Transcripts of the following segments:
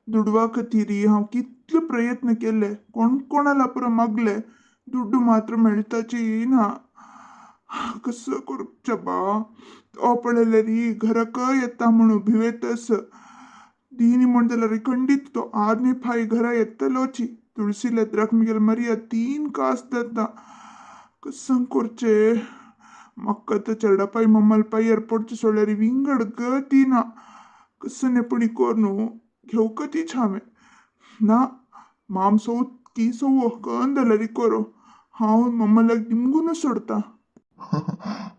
दुडवा खातीर हांव कितले प्रयत्न केले, कोण कोणाला पुरो मागले, दुड्डू मात्र मेळताची ना. कसं करूच्या बा, तो पळयल्यार घराक येता म्हणून भिवेतस. दीनी म्हण जाल्यार खंडीत तो आदमी फाय घरा येतलोची. तुळसी लेत्राक मिगेल मर्याद 3 कास जाता. कसं करचे? म्हाका तर चेरडापाय मम्माल पायर पडचे सोडल्यार विंगड गती ना. कसं पुणी कोरनू घेवका तीच हांवें ना. माम सौत की सवो कन जाल्यार करो, हांव मम्मालाक निमगूनच सोडता.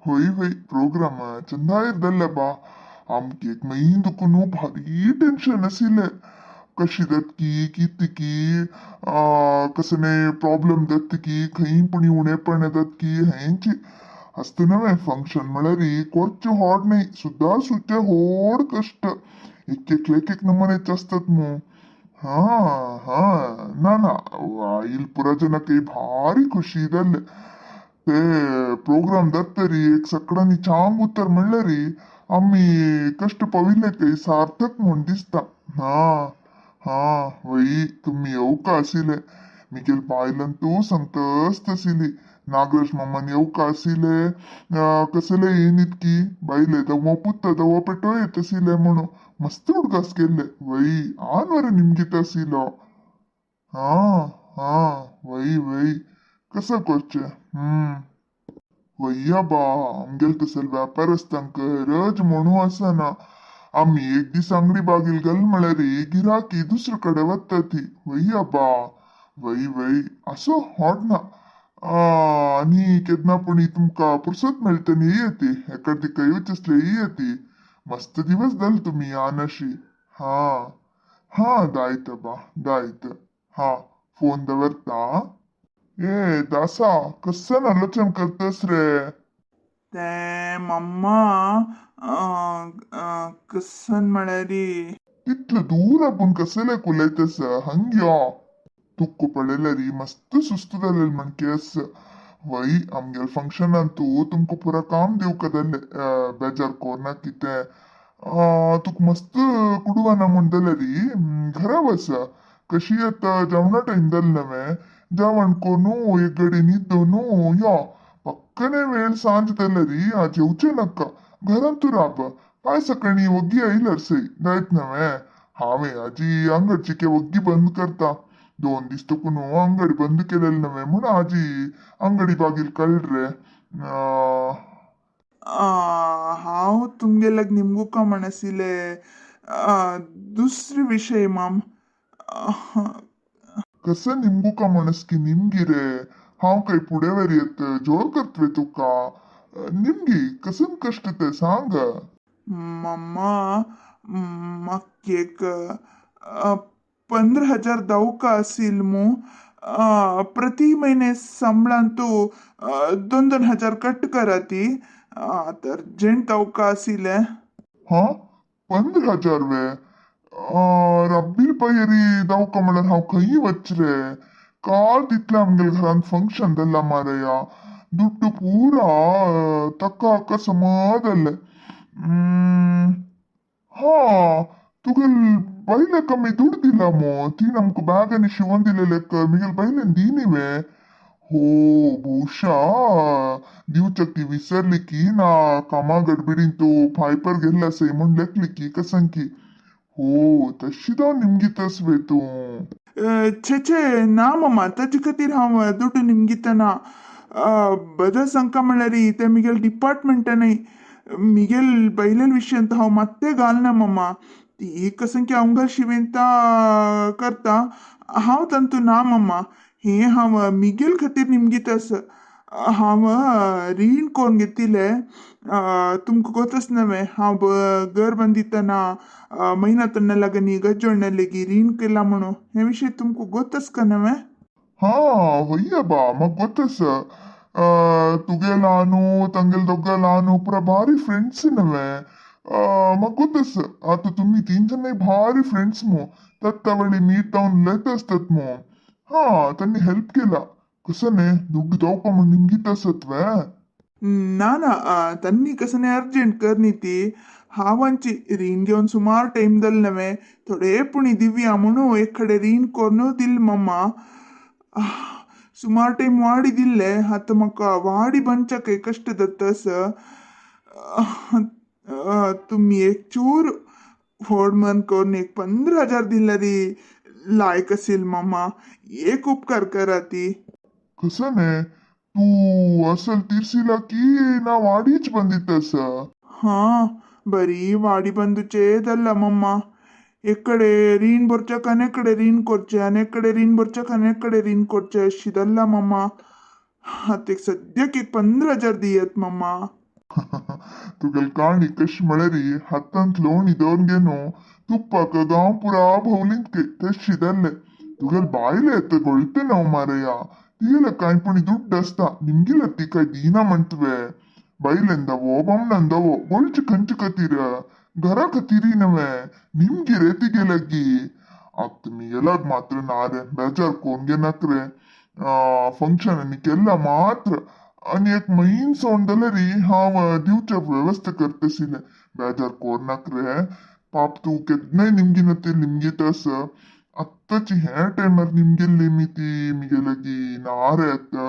होय होय, प्रोग्राम चंदा इर्दल्ले बा. आमके एक मैंदुकूनु भारी टेन्शन आशिल्लें. कशी जातकी कितकी, कसले प्रॉब्लम जातकी, खंय पुणी उणेपण जातकी हेंची आसता नव्हे. फंक्शन म्हळ्यार कोरचें होड न्हय सुद्दां, सुचे होड कश्ट. एक एक एक नमुनेचे आसतात मू. हा हा, ना ना, आईल पुरा जनकय भारी खुशी जाल्ले. ते प्रोग्राम जातरी एक सगळ्यांनी चांग उतर म्हणल्यार आमी कश्ट पविल्ले काही सार्थक म्हूण दिसता. हा हा वय, तुमी येवका आशिल्ले. मिगेल बायलान तूं सांगतच आशिल्ली, नागराज मामान येवका आशिल्ले, कसले येन इतकी बायले दवो पुत्त दवो पेटो येत आशिल्ले म्हणून मस्त उडगास केल्ले. वय आन निमगीत आशिल्लो. हा हा वय वय, कसं करचें? वय्या बा, आमगेल तसल व्यापारस्थांक रज म्हणू आसना. आमी एक दीस अंगडी बागील गल म्हळ्यार गिराकी दुसरे कडेन वता ती. वय्या बा, वय वय, असो होड ना. आनी केन्ना पुणी तुमकां पुरसत मेळटा न्ही येती, एका तिका येवचे आसले येती. मस्त दिवस जाले तुमी आनाशी. हा हा, दायत बा दायत. हा, फोन दवरता. ए दासा, कसं आलोचन करतस रे? ते मम्मा, कसन म्हळ्यार तितले दूर आपूण कसले उलयतस? हंग यो. तुक्को पळयल्यार मस्त सुस्त जालेल म्हणकेस. वय, आमगेल फंक्शनान तूं तुमकां पुरा काम दिवका जाल्लें. बेजार कोरना कितें, तुका मस्त कुडवाना म्हूण जाल्यार घरा वच. कशी आतां जेवणा टायम जालो नव्हे, जेवण कोरून एक घडी न्हिदोनू यो. पक्कने वेळ सांज जाल्यार आ जेवचें नाका, घरांत तूं राब. पाय सकाळीं वग्गी आयल्यार सय जायत नव्हे. हांवें आजी अंगडची वग्गी बंद करता. 2 दीस तुकून अंगडी बंद केलेले नव्हे म्हूण आजी अंगडी बागील कळ्ळे. हांव तुमगेल्याक निमगुका म्हण आशिल्ले दुसरे विशय माम. कसं निमगुका म्हणस की निमगी रे? हांव काय फुडें वेर येत जोर करतवे तुका? निमगी, कसं कश्ट ते सांग. मम्मा, म्हाका एक 15,000 दावका आशिल मू. प्रति महिने संबळांतू 2-2 हजार कट करा ती. आतां अर्जंट दावका आशिल्लें. हा, 15,000 वे? रब्बील पयरी दावका म्हळ्यार हांव खंय वच रे? काल तितलें आमगेल्या घरांत फंक्शन जाल्लां मारया, दुड्डू पुरा तक्का हक्का समज जाल्लें. हा, तुगेल बायलेक आमी दुड दिला मो. ती आमकां बॅगांनी शिंवोन दिलेले मिगेल बायलेन दिनी वे. हो, ಬಹುಶಃ दिवच्याक ती विसरली की ना, कामा गडबिडीन तूं फायपर गेल्ला सय म्हूण लेखली की कसंकी. हो, तशी जावन निमगीतस वे तूं? छे छे, ना मम्मा, ताजे खातीर हांव दुड्डू निमगितना. बदल सांगका म्हळ्यार ते मिगेल डिपार्टमेंटानय. मिगेल बैलेल विशयांत हांव मात्तें घालना मम्मा. ती कसंकी अंगल शिवेंता करता, हांव तांतू ना मम्मा. हें हांव मिगेल खातीर निमगीत आसा. हांव रीण कोन्न घेतिल्लें, तुमकां गोतच नव्हे. हांव घर बांदितना मैना तन्ना लागनी गज्जोडणे रीण केला म्हणून हे विशय तुमकां गोतच का नव्हे? हा वय्या बा, म्हाका गोतस. तुगेल ल्हानू तांगेल दोगां ल्हानू पुरा भारी फ्रेंड्स नव्हे. म्हाका गोतस. आतां तुमी तीन जाणां भारी फ्रेंड्स मू, तत्तावळी मीट जावन उलयत आसतात मू. हा, तांणी हेल्प केला. कसं न्ही दुड्डू दावका म्हूण निमगीत आसत वे? ना ना, तांणी कसं अर्जंट कर न्ही ती. हांव रीण घेवन सुमार टायम जालो नवे, थोडे पुणी दिवया म्हणून एक कडेन रीण करून दिल मम्मा. सुमार टायम वाडी दिल्ले, आतां म्हाका वाडी बांदच्याक कश्ट जाता. तुमी एक चूर व्हड मन करून एक 15,000 दिल्यारी लायक असेल मम्मा, एक उपकार करा ती. कसं तू असल तिरसिला की ना वाडीच ಬಂದಿತ್ತಸ? हा, बरी वाडी बंदूचे जाल्ला मम्मा. एक कಡೆ रीण भरच्याक आनी एक कडेन रीण करचें, आनी एक कडेन रीण भरच्याक आनी एक कडेन रीण करचें अशी जाल्ला मम्मा. आतां एक सद्याक एक 15,000 दियात मम्मा. तुगेल काणी कशी म्हळ्यारी हातांत लोणी दवरून तुप्पाक गांव पुरा भोवलींत तशी जाल्ले. तुगेल बायले येत गोळते नाव मारया, तिगेले कांय पुणी ದುಡ್ಡು आसता, निमगेले ती काय दिना म्हणतवे. बायलेंदवो बमणंदवो गोळचे खंचे खातीर, घरा खातीर नव्हे, निमगिरे तिगेलगी. आतां मिगेलाक मात्र ना रे, बेजार कोण घेनाक रे. फंक्शन आनी केल्ला मात्र आनी एक म्हयन सोंड जाल्यार हांव दिवच्या वेवस्था करतशिल्लें. बेजार कोरनाक रे पाप, तूं केन्नाय निमगिना ते निमगीत आस. आत्ताची हे टायमार निमगेल्ली मी ती मिगेलगी ना रे. आतां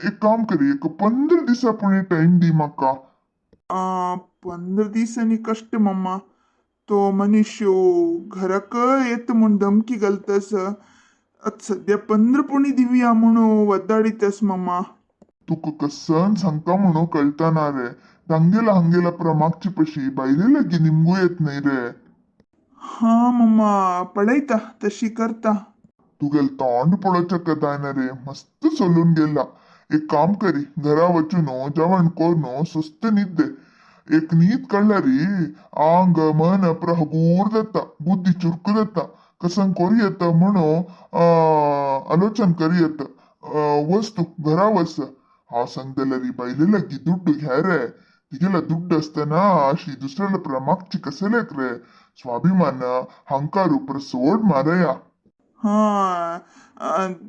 एक काम करी, एक 15 दिसा पुणी टायम दी म्हाका. 15 दिसांनी कश्ट मम्मा, तो मनुष्य घराक येता म्हूण धमकी घालतास. आतां सद्या 15 पुणी दिवया म्हणून वद्दाडीतस मम्मा. तुका कसन सांगता म्हणून कळता ना रे, तांगेला हांगेला प्रमागची पशी बायले लागीं निमगू येत न्हय रे. हा मम्मा, पळयता, तशी करता. तुगेल तोंड पळोवच्याक जायना रे, मस्त सोलून गेला. एक काम करी, घरा वचून जेवण करून सुस्त न्हीद दे. एक न्हीद काडल्यारी आंग मन पुरा हगूर जाता, बुद्धी चुरक जाता, कसन करूं येता म्हणून आलोचन करी येता. वच तूं घरा वच. हांव सांगतल्यारी बायले लागीं दुड्ड घे रे. तिगेला दुड्ड आसतना अशी दुसऱ्याला प्रमागची कसलेक रे, स्वाभिमान हंकार उपर सोड मारया. हा,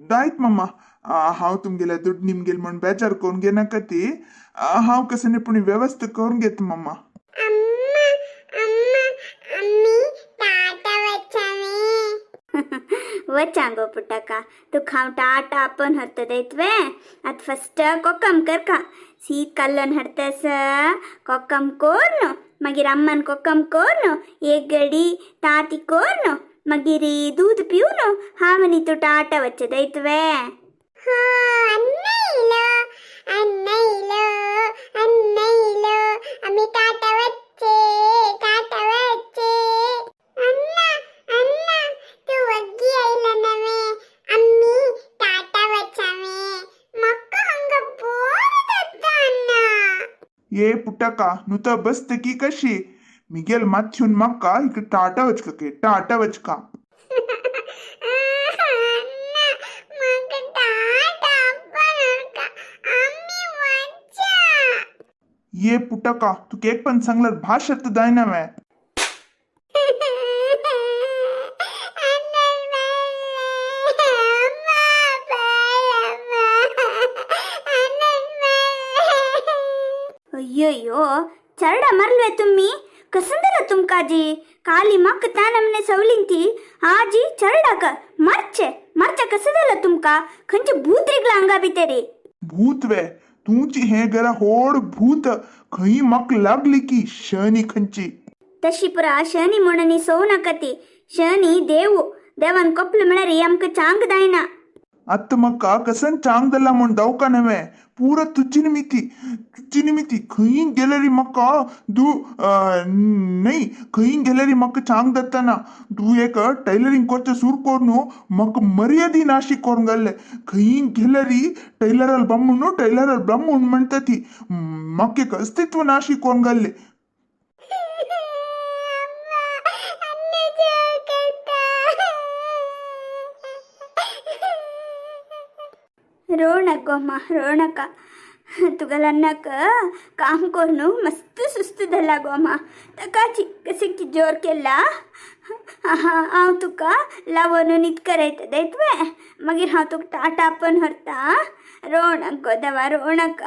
दायत मम्मा. हांव तुमगेले दुड्ड निमगेल म्हूण बेजार करून घेनाका ती. हांव कसं पुणी व्यवस्था करून घेता मम्मा. अम्मा अम्मा, आम्ही टाटा वचावे. वचांगो ಪುಟ್ಟಕ್ಕ, तुका हांव टाटा आपोवन व्हरता दैतवे. आतां फस्ट कोकम करका, शीत कल्लोन हाडतास, कोकम कोर्न, मागीर अम्मान कोकम कोर्न, एक गडी ताती कोर्न, मागीर दूद पिवन हांव न्ही तूं टाटा वच्चे दैतवे. हो, अण्णा अण्णा अण्णा, आम्ही टाटा वच्चे, टाटा वच्चे. अण्णा अण्णा, तू वग्गी आयला नवे, आम्ही टाटा वचावे. मक्का हंग बोर जाता अण्णा. ये पुटका, नुता बसत की कशी मिगेल माथ्यून म्हाका इकडे टाटा वचका के टाटा वचका. अण्णा, म्हाका टाटा आप्पा, आम्ही वच्चा. ये पुटका, तू केक पण सांगल्यार भाश येता जायना वे. ಅಯ್ಯಯ್ಯೋ, ಚರಡ ಮರ್ಲ್ವೆ ತುಮ್ಮಿ, कसंदला तुमकाजी काली मक त्या नमने सवलिंती आजी चरडाक मरचे मरचे कसं झालं तुमका, खंयचे भूत रिगला अंगा भितरी? भूत वे तुमची हे घरा होड भूत, खंय म्हाका लागली की शनी खंयची. तशी पुरा शनी म्हणून सोव नाका ती. शनी देవు, देवान कोपल म्हळ्यार आमकां चांग जायना. आतां म्हाका कसन चांग जालां म्हूण दवका नव्हे, पुरा तुजी निमिती, तुजी निमिती. खंय गेल्यारी म्हाका दू न्हय, खंय गेल्यारी म्हाका चांग जाताना. तूं एक टैलरींग करचें सुरू करून म्हाका मर्यादी नाशी करून घाल्लें. खंय गेल्यारी टैलराल बामूण, टैलराल ब्राह्मण म्हणटा ती. म्हाका एक अस्तित्व नाशी करून घाल्लें. रोणक गो मा, रोणका. तुगेल्या अन्नाक काम करून मस्त सुस्त जाला गो मा, ताकाची कशें की जोर केला. हांव तुका लावून न्हीद करयता दैतवे, मागीर हांव तुका टाटा आपोवन व्हरता. रोणक गो देवा, रोणक.